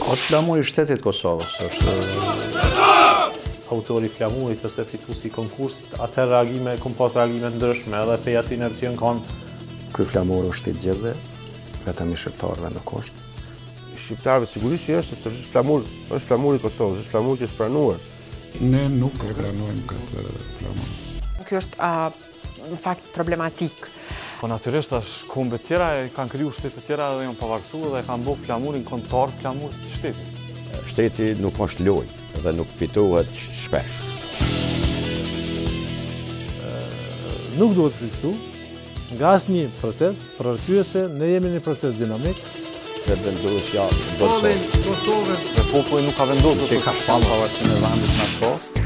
Është flamuri i shtetit Kosovës, është autori i flamurit ose fituesi i konkursit, atëherë reagime, kom pas reagime të ndryshme, edhe prej atyne që janë kanë. Ky flamur është i të gjithëve, vetëm i shqiptarëve nuk është. Shqiptarëve sigurisht që është, sepse është flamur, është flamuri i Kosovës, është flamur që është pranuar. Ne nuk e pranojmë këtë flamur. Kjo është në fakt problematik. Po natyrisht tash kombet tjera e kanë kriju shtete tjera dhe janë pavarësu dhe kanë bo flamurin kombëtar flamur të shtetit. Shteti nuk është lojë dhe nuk fitohet shpesh. Nuk duhet frikësu nga asnjë proces, për arsye se ne jemi në proces dinamik. Vetëvendosja s'bën sot. Kosovën. Dhe populli nuk ka vendosur që ka shpallë pavarësinë e vendit në atë kohë.